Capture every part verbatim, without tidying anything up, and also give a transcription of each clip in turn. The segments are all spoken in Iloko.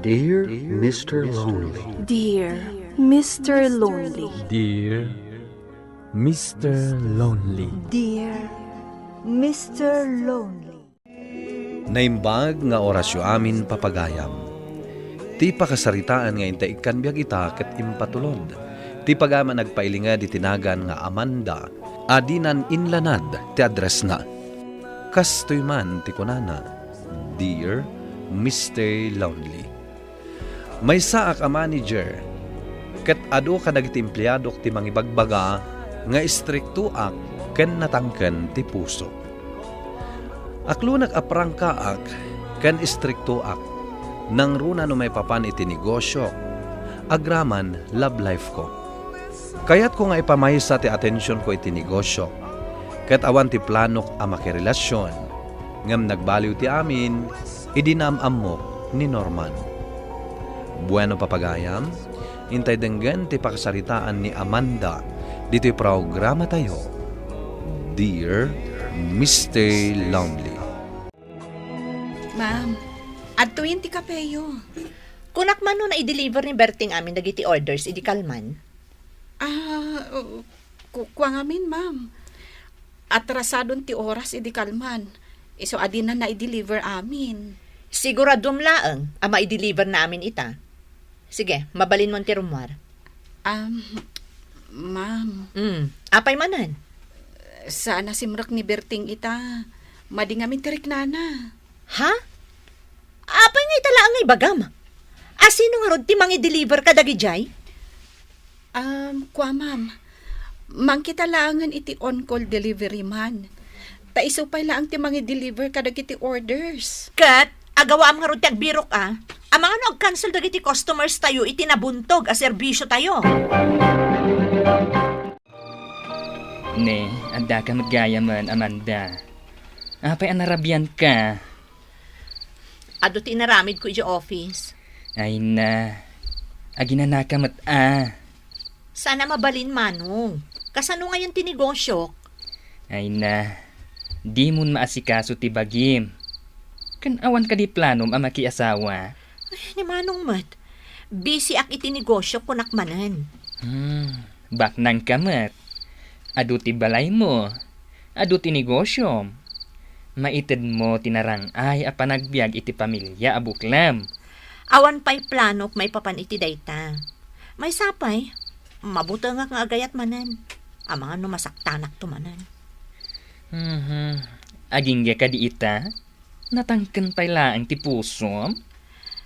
Dear Mister Lonely. Dear Mister Lonely. Dear Mister Lonely. Dear Mister Lonely. Naimbag nga orasyo amin, papagayam. Ti pakasaritaan nga inta ikkan biag ita ket impatulod. Ti pagayam a nagpailinged iti nagan nga Amanda a dinan inlanad ti addressna. Kastoy man ti kunana, "Dear Mister Lonely." Maysaak a manager, ket adu kadagiti empleadok ti mangibagbaga nga istriktoak ken natangken ti puso. Aklonek a prangkaak ken istriktoak, nangruna no maipapan iti negosio, agraman love life ko. Kayatko nga ipamaysa ti atensionko iti negosio, ket awan ti planok a makirelasion, ngem nagbaliw ti amin idi naam-ammok ni Norman. Bueno, papagayam, intay denggen ti pakasaritaan ni Amanda ditoy programatayo, Dear Mister Lonely. Ma'am, adtoyen ti kapeyo. Kunak man no na-deliver ni Berting amin dagiti orders idi kalman? Ah, ku-, kua ngamin, ma'am. Atrasadon ti oras idi kalman. Isu a dina na-deliver amin. Siguradom laeng a ma-deliver na amin ita. Sige, mabalinmon ti rummuar. Um, ma'am. Hmm, apay manen? Saan a simrek ni Berting ita. Madi ngamin ti riknana. Ha? Apay nga ita laeng nga ibagam? A sino ngarud ti mangi-deliver kadagijay? Um, kua, ma'am. Mangkita laengen iti on-call delivery man. Ta isu pay laeng ti mangi-deliver kadagiti orders. Ket, agawaam ngarud ti agbirok a. Amangan no ag-cancel dagiti customers tayo iti nabuntog a serbisyo tayo. Ne, addaka met gayamen, Amanda. Apay a narabianka? Adu ti inaramidko idiay office. Ay na, aginanaka met a. Saan a mabalin, Manong. Kasano ngayen ti negosyok? Ay na, dimon maasikaso ti bagim. Ken awan kadi planom a makiasawa? Ay, ni Manong met. Busy ak iti negosyok, kunak manen. Hmm. Baknangka met. Adu ti balaymo, adu ti negosyom. Maitedmo ti narang-ay a panagbiag iti pamilia a buklem. Awan pay planok maipapan iti dayta. Maysa pay, mabutengak nga agayat manen. Amangan no masaktanakto manen. Mhm. Agingga kadi ita? Natangken pay laeng ti pusom?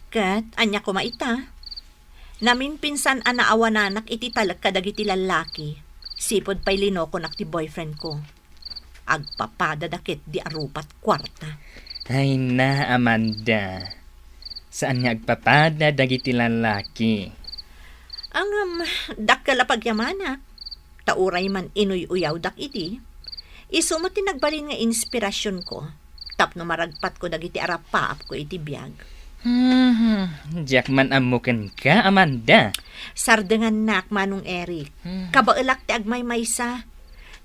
Ket ania koma ita? Namimpinsan a naawananak iti talek kadagiti lallaki, sipud pay linokonak ti boyfriend ko. Agpapadada ketdi a rupa't kuarta. Ay na, Amanda. Saan nga agpapada dagiti lallaki? Ngem, dakkel a pagyamanak. Ta uray man inuy-uyawdak idi, isu met ti nagbalin nga inspirasionko tapno maragpatko dagiti arapaapko iti biag. Hmm, diak man ammo kenka, Amanda. Sardengannak, Manong Eric. Hmm. Kabaelak ti agmaymaysa.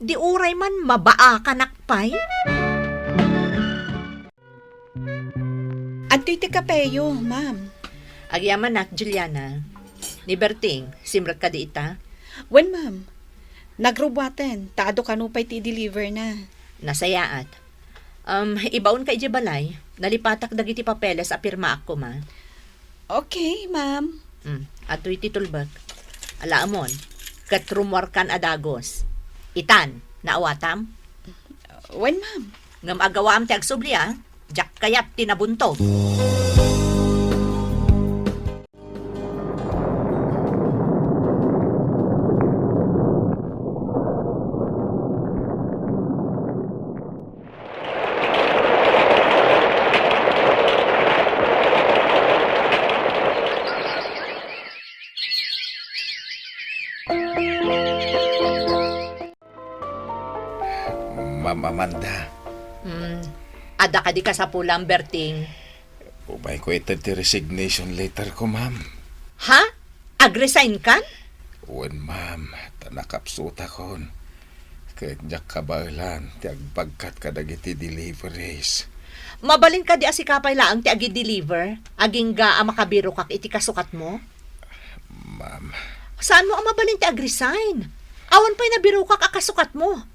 Di uray man mabaakanak pay. Adtoy ti kapeyo, ma'am. Agyamanak, Juliana. Ni Berting, simrek kadi ita? Wen, ma'am. Nagrubuaten, ta adu kano pay ti i-deliver na. Nasayaat. Um, ibaonka idiay balay, nalipatak dagiti papeles a pirmaak koma. Okay, ma'am. Mm, adtoy ti tulbek. Alaemon, ket rummuarkan a dagus. Itan, naawatam? Wen, ma'am. Ngem agawaam ti agsubli, a. Diak kayat ti nabuntog. Ma'am Amanda. Hmm. Adda kadi kasapulam, Berting? Umayko ited ti resignation letter ko, ma'am. Ha? Agresign kan? Wen, ma'am. Ta nakapsutakon. Ket diak kabaelan ti agbagkat kadagiti deliveries. Mabalin kadi a sika pay laeng ti agi-deliver, agingga a makabirokak iti kasukatmo? Ma'am. Saanmo a mabalin ti ag-resign? Awan pay nabirokak a kasukatmo.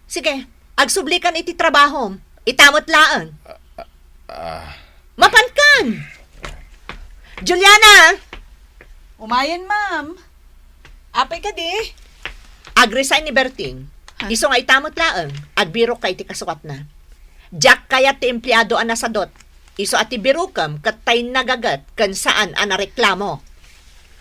Sige, agsublikan iti trabahom. Ita met laeng. Ah, ah. Mapankan! Juliana! Umayen, ma'am. Apay kadi? Ag-resign ni Berting. Ha? Isu nga ita met laeng, agbirokka iti kasukatna. Diak kayat ti empleado a nasadot. Isu a ti birokem ket tay nagaget ken saan a nareklamo.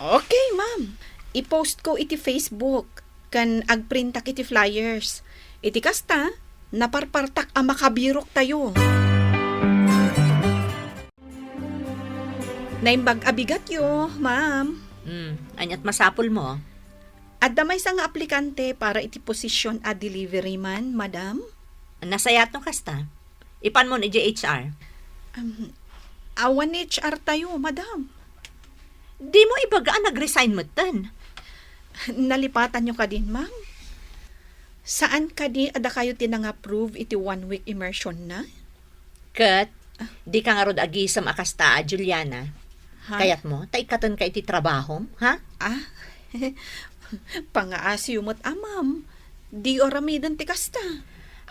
Okay, ma'am. I-post ko iti Facebook ken agprintak iti flyers. Iti kasta, naparpartak a makabiroktayo. Naimbag a bigatyo, ma'am. Hmm, aniat masapulmo? Adda maysa nga aplikante para iti position a delivery man, madam. Nasayaat no kasta. Ipanmon idiay H R. Um, awan H R tayo, madam. Dimo ibaga a nag-resign metten. Nalipatanyo kadin, ma'am? Saan kadi a dakayo ti nang-approve iti one week immersion na? Ket, dika ngarud agisem a kasta a Juliana. Ha? Kayatmo, ta ikkatenka iti trabahom, ha? Ah? Pangaasiyo met a, ma'am. Diyo aramiden ti kasta.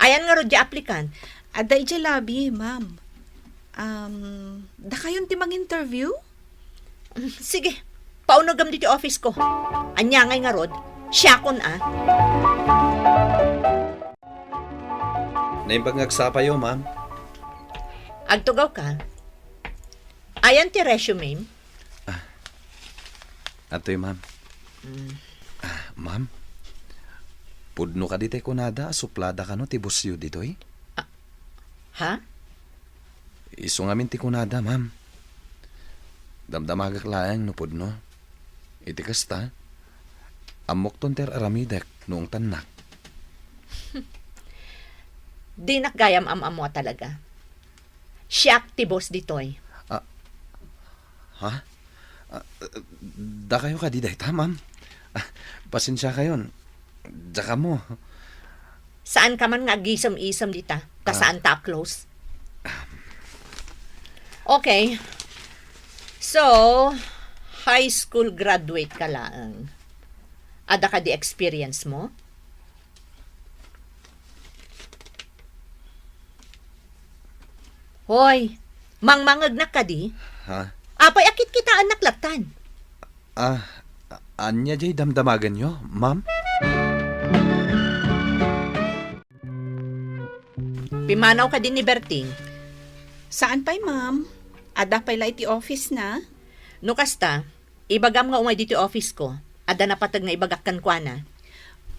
Ayan ngarud ti applicant? Adda idiay lobby, ma'am. Um, dakayon ti mang-interview? Sige, paunegem ditoy office ko. Ania ngay ngarud? Siakon a. Naimbag nga agsapayo, ma'am. Agtugawka. Ayan ti resume. Ah, atoy, ma'am. Mm. Ah, ma'am, pudno kadi tay kunada a suplada kano ti bosyo ditoy? Ah, ha? Isu ngamin ti kunada, ma'am. Damdamagak laeng no pudno. Iti kasta, ammokton ti ar-aramidek no ungtannak. Dinak gayam am-ammo a talaga. Siak ti boss ditoy. Ah, ha? Ah, dakayo kadi dayta, ma'am? Ah, pasensiakayon. Diak ammo. Saanka man nga agisem-isem dita, ta Ah. saanta a close. Okay. So, high school graduate ka laeng. Adda kadi experience mo? Hoy, mangmangegnak kadi? Ha? Apay a kitkitaennak lattan? Ah, a-, ania diay damdamagenyo, ma'am? Pimmanaw kadi ni Berting? Saan pay, ma'am. Adda pay la iti office na. No kasta, ibagam nga umay ditoy office ko. Adda napateg nga ibagak kenkuana.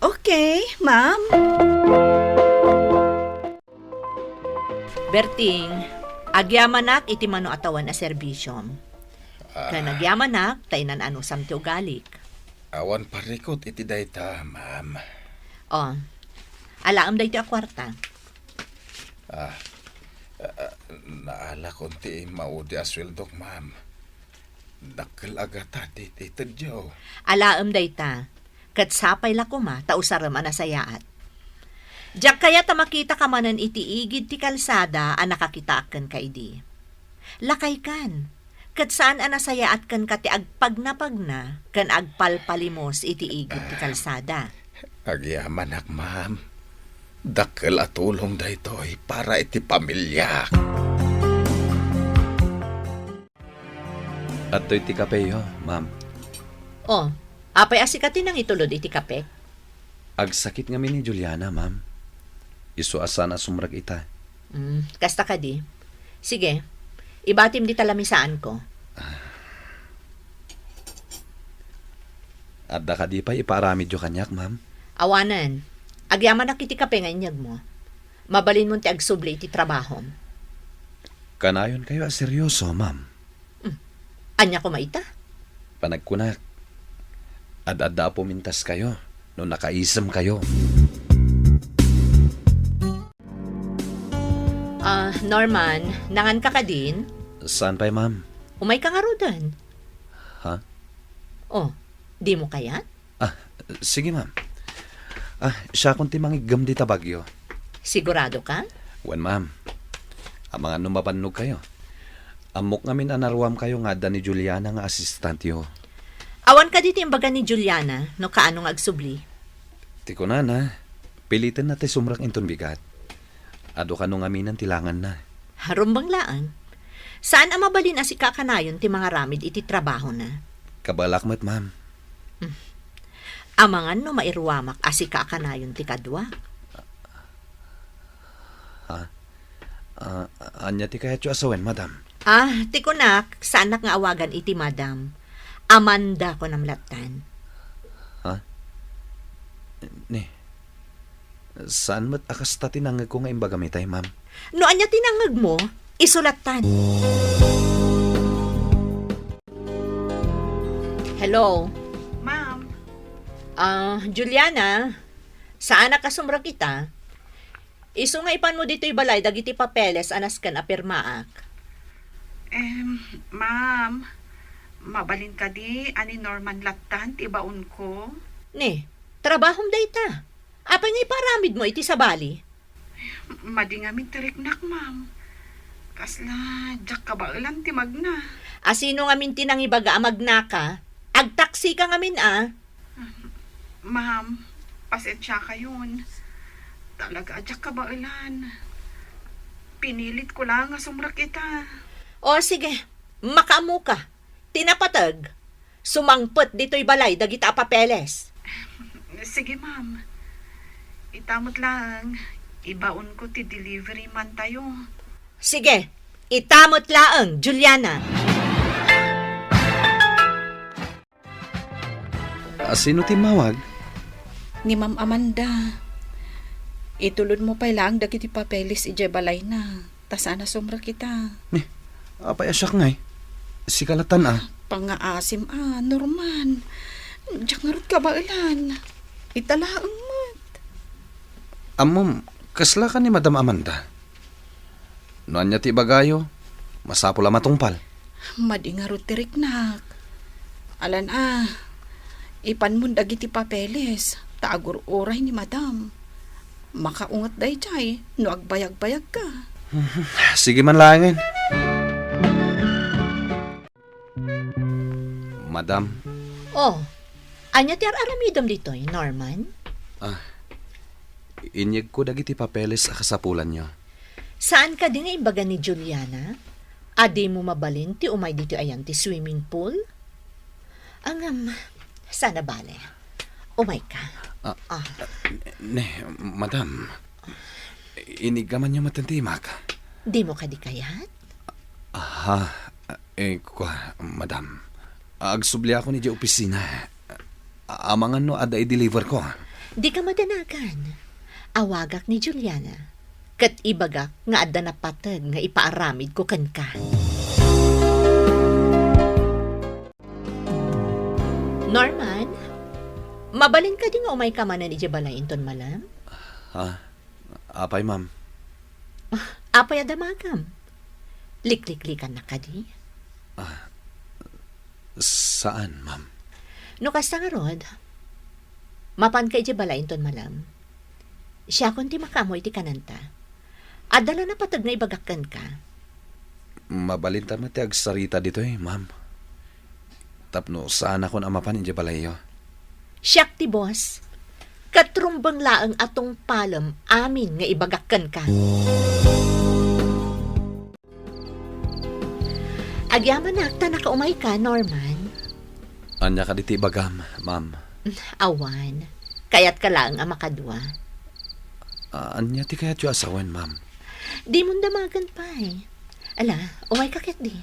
Okay, ma'am. Berting, agyamanak iti mano a tawen a serbisyom. Ah. Ken agyamanak ta inan-anusam ti ugalik. Awan parikut iti dayta, ma'am. Oh, alaem daytoy a kuarta. Ah, ah, naalakon ti maudi a sueldok, ma'am. Dakkel a gata ti itedyo. Alaem dayta, ket sapay la koma ta usarem a nasayaat. Diak kayat a makitaka manen iti igid ti kalsada a nakakitaak kenka idi. Lakaykan, ket saan a nasayaat kenka ti agpagnapagna ken agpalpalimos iti igid ti kalsada. Agyamanak, ma'am. Dakkel a tulong daytoy para iti pamiliak. Adtoy ti kapeyo, ma'am. Oh, apay a sika ti nangitulod iti kape? Agsakit ngamin ni Juliana, ma'am. Isu a saan a sumrek ita. Mm, kasta kadi. Sige, ibatim dita lamisaanko. Adda kadi pay ipaaramidyo kaniak, ma'am? Awanen. Agyamanak iti kape nga inyegmo. Mabalinmon ti agsubli iti trabahom. Kanayonkayo a seryoso, ma'am. Hmm. Ania koma ita? Panagkunak, ad-adda a pumintaskayo no nakaisemkayo. Ah, Norman, nanganka kadin? Saan pay, ma'am? Umayka ngaruden. Ha? Oh, dimo kayat? Ah, sige, ma'am. Ah, siakon ti mangiggem dita bagyo. Sigurado ka? Wen, ma'am. Amangan no mabannogkayo. Ammok ngamin a naruamkayo nga adda ni Juliana nga asistentyo. Awan kadi ti imbaga ni Juliana no kaano nga agsubli? Ti kunana, pilitenna ti sumrek inton bigat. Adu kano ngaminen ti langanna. Harumbeng laeng. Saan a mabalin a sika a kanayon ti mangaramid iti trabahona. Kabaelak met, ma'am. Hmm. Amangan no mairuamak a sika a kanayon ti kadua. Ha? Ah, ania ti kayatyo a sawen, madam? Ah, ti kunak, saanak nga awagan iti madam. Amanda kunam lattan. Ha? Ni, saan met a kasta ti nangngegko nga imbagam itay, ma'am? No ania ti nangngegmo, isu lattan. Hello? Ma'am. Ah, Juliana, saanak a sumrek ita? Isu nga ipanmo ditoy balay dagiti papeles a nasken a pirmaak. Em, ma'am, mabalin kadi a ni Norman lattan ti ibaonko? Ni, trabahom dayta. Apay nga ipaaramidmo iti sabali? Madi ngamin ti riknak, ma'am. Kasla, diak kabaelan ti magna. A sino ngamin ti nangibaga a magnaka? Agtaksika ngamin a. Ma'am, pasensiakayon. Talaga a diak kabaelan. Pinilitko laeng a sumrek ita. O, sige. Makaammoka. Ti napateg, sumangpet ditoy balay dagita a papeles. Sige, ma'am. Ita met laeng, ibaonko ti delivery man tayo. Sige, ita met laeng, Juliana. A, sino ti immawag? Ni Ma'am Amanda. Itulodmo pay laeng dagiti papeles idiay balayna, ta saan a sumrek ita. Ni, apay a siak ngay? Sika lattan a. Pangngaasim a, Norman. Diak ngarud kabaelan. Ita laeng met. Ammom, kasla ka ni Madam Amanda? No ania ti ibagayo, masapul a matungpal. Madi ngarud ti riknak. Alan a, ipanmon dagiti papeles, ta agur-uray ni Madam. Makaunget daydiay no agbayagbayagka. Sige man laengen. Madam. Oh, ania ti ar-aramidem ditoy, Norman? Ah, inyegko dagiti papeles a kasapulanyo. Saan kadi nga imbaga ni Juliana a dimo mabalin ti umay ditoy ayan ti swimming pool? Ngem, saan a bale. Umayka. Ah, ah. Ne, madam. Iniggamanyo met ti imak. Dimo kadi kayat? Aha, eh, kua, madam. Agsubliakon idiay opisina. Amangan no adda i-deliver ko. Dika madanagan. Awagak ni Juliana, ket ibagak nga adda napateg nga ipaaramidko kenka. Norman, mabalin kadi nga umayka manen idiay balay inton malem? Ha? Apay, ma'am? Ah, apay a damagem? Likliklikannak kadi? Ah, saan, ma'am? No kasta ngarud, mapanka idiay balay inton malem. Siakon ti makaammo iti kanenta. Adda la napateg nga ibagak kenka. Mabalinta met ti agsarita ditoy, ma'am. Tapno saanakon a mapan idiay balayyo. Siak ti boss. Ket rumbeng laeng a tungpalem amin nga ibagak kenka. Agyamanak ta nakaumayka, Norman. Ania kadi ti ibagam, ma'am? Awan. Kayatka laeng a makadua. A-, ania ti kayatyo a sawen, ma'am? Dimon damagen pay. Ala, umayka ketdi.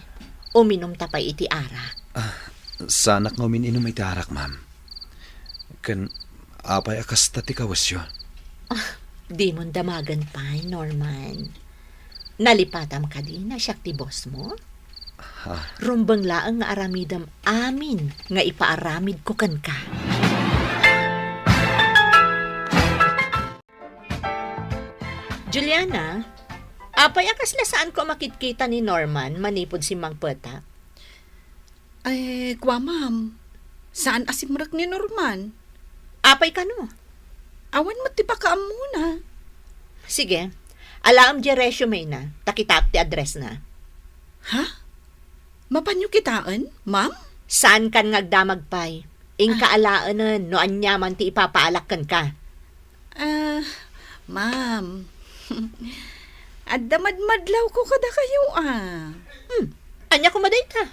Uminumta pay iti arak. Ah, saanak nga umin-inum iti arak, ma'am. Ken apay a kasta ti kawesyo? Ah, dimon damagen pay, Norman. Nalipatam kadi no siak ti boss mo? Ha? Rumbeng laeng nga aramidem amin nga ipaaramidko kenka. Juliana, apay a kasla saanko a makitkita ni Norman manipud simmangpetak? Ay, kua, ma'am. Saan a simrek ni Norman. Apay kano? Awan met ti pakaammona. Sige, Alaem diay resume na, ta kitaek ti address na. Ha? Mapanyo kitaen, ma'am? Saankan nga agdamag pay. Inka alaenen no ania man ti ipapaalak kenka. Ah, ma'am. Adda madmadlawko kadakayo, ah. Hmm, ania koma dayta?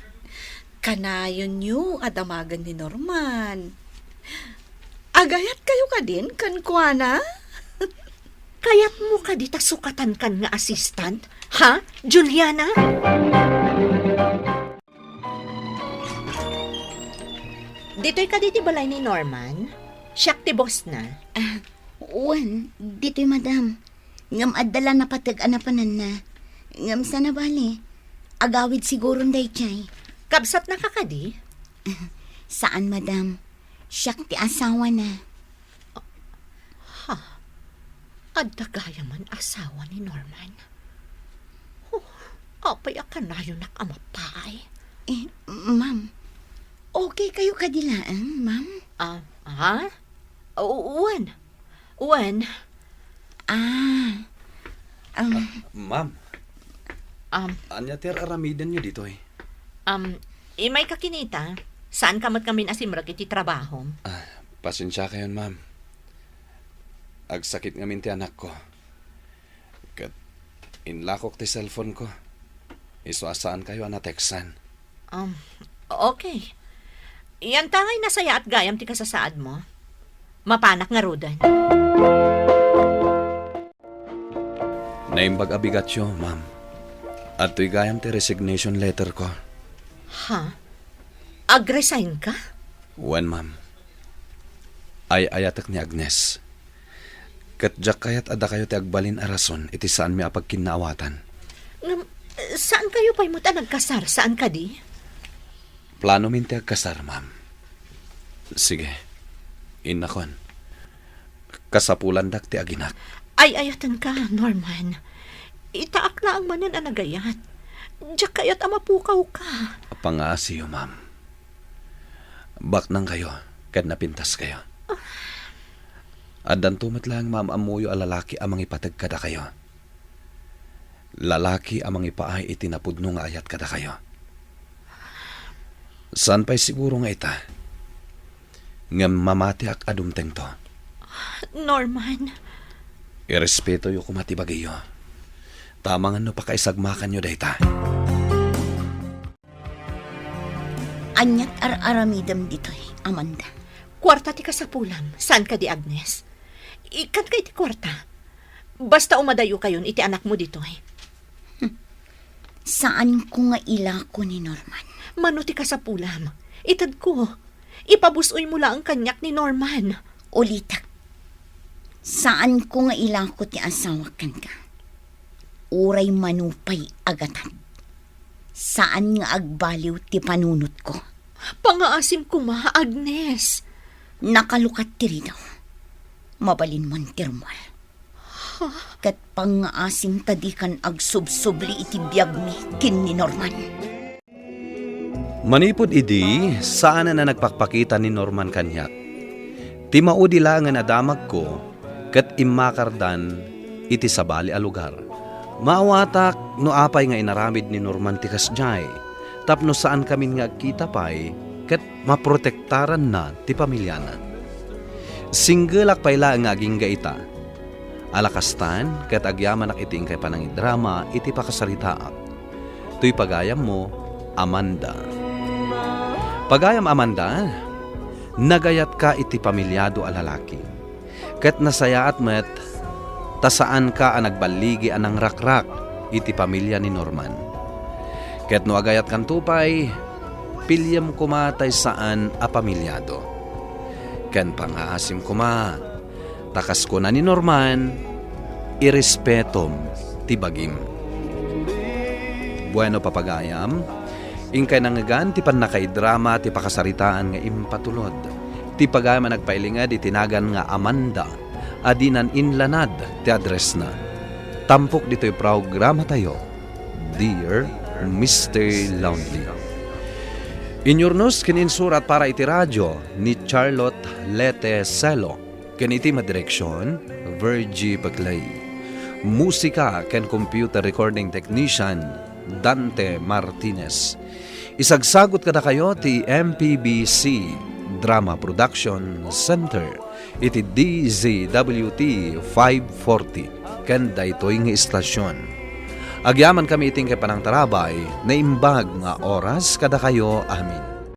Kanayonyo a damagen ni Norman. Agayatkayo kadin kenkuana? Kayatmo kadi ta sukatankan nga assistant? Ha, Juliana? Ditoy kadi ti balay ni Norman? Siak ti boss na. Ah, wen, ditoy, madam. Ngem adda la napateg a napananna. Ngem saan a bale, agawid siguron daydiay. Kabsatnaka kadi? Saan, madam. Siak ti asawana. Ha? Adda gayamen asawa ni Norman? Oh, apay a kanayonak a mapaay? Eh, ma'am, okay kayo kadi laeng, ma'am? Ah, ha? U-, wen. Wen. Ah. Um, Ma'am, um, ania ti ar-aramidenyo ditoy? Um, imayka kinita, saanka met ngamin a simrek iti trabahom. Ah, pasensiakayon, ma'am. Agsakit ngamin ti anakko. Ket inlakok ti cellphone ko. Isu a saankayo a natextan. Um, okay. Yantangay nasayaat gayam ti kasasaadmo. Mapanak ngaruden. Naimbag a bigatyo, ma'am. Adtoy gayam ti resignation letter ko. Ha? Agresign ka? Wen, ma'am. Ay-ayatek ni Agnes. Ket diak kayat a dakayo ti agbalin a rason iti saanmi a pagkinnaawatan. Ngem, saankayo pay met a nagkasar, saan kadi? Planomin ti agkasar, ma'am. Sige, innakon. Kasapulandak ti aginak. Ay-ayatenka, Norman. Itaak laeng manen a nagayat. Diak kayat a mapukawka. Pangaasiyo, ma'am. Baknangkayo ken napintaskayo. Addanto met laeng maam-ammoyo a lalaki a mangipateg kadakayo. Lalaki a mangipaay iti napudno nga ayat kadakayo. Saan pay siguro nga ita, ngem mamatiak a dumtengto. Norman. Irespetoyo koma ti bagiyo. Ta amangan no pakaisagmakanyo dayta. Aniat ar-aramidem ditoy, Amanda? Kuarta ti kasapulam, saan kadi, Agnes? Ikkanka iti kuarta. Basta umadayokayon iti anakmo ditoy. Hmm. Saanko nga ilako ni Norman. Mano ti kasapulam? Itedko. Ipabus-oymo laeng kaniak ni Norman. Ulitek. Saanko nga ilako ti asawak kenka. Uray mano pay a gatad. Saan nga agbaliw ti panunotko. Pangaasim koma, Agnes. Nakalukat ti ridaw. Mabalinmon ti rummuar. Ket pangngaasim ta dikan agsubsubli iti biagmi ken ni Norman. Manipud idi, saanen a nagpakpakita ni Norman kaniak. Ti maudi laengen a damagko, ket immakardan iti sabali a lugar. Maawatak no apay nga inaramid ni Norman ti kasdiay, tapno saankamin nga agkita pay ket maprotektaranna ti pamiliana. Singgelak pay laeng nga agingga ita. Ala kastan, ket agyamanak iti inkay panangidrama iti pakasaritaak. Toy pagayammo, Amanda. Pagayam Amanda, nagayatka iti pamiliado a lalaki. Ket nasayaat met ta saanka a nagballigi a nangrakrak iti pamilia ni Norman. Ket no agayatkanto pay, piliem koma tay saan a pamiliado. Ken pangaasim koma, ta kas kuna ni Norman, irespetom ti bagim. Bueno, papagayam, inkay nangngegan ti pannakaidrama ti pakasaritaan nga impatulod. Ti pagayam a nagpailinged iti nagan nga Amanda a dinan inlanad ti addressna. Tampok ditoy programatayo, Dear Mister Lonely. Inyurnos ken insurat para iti radio ni Charlotte Lete Celo. Ken iti madireksion, Virgie Paclay. Musika ken Computer Recording Technician, Dante Martinez. Isagsagut kadakayo ti M P B C Drama Production Center iti D Z W T five forty ken daytoy nga istasyon. Agyamankami iti panangtarabay, naimbag nga oras kadakayo amin.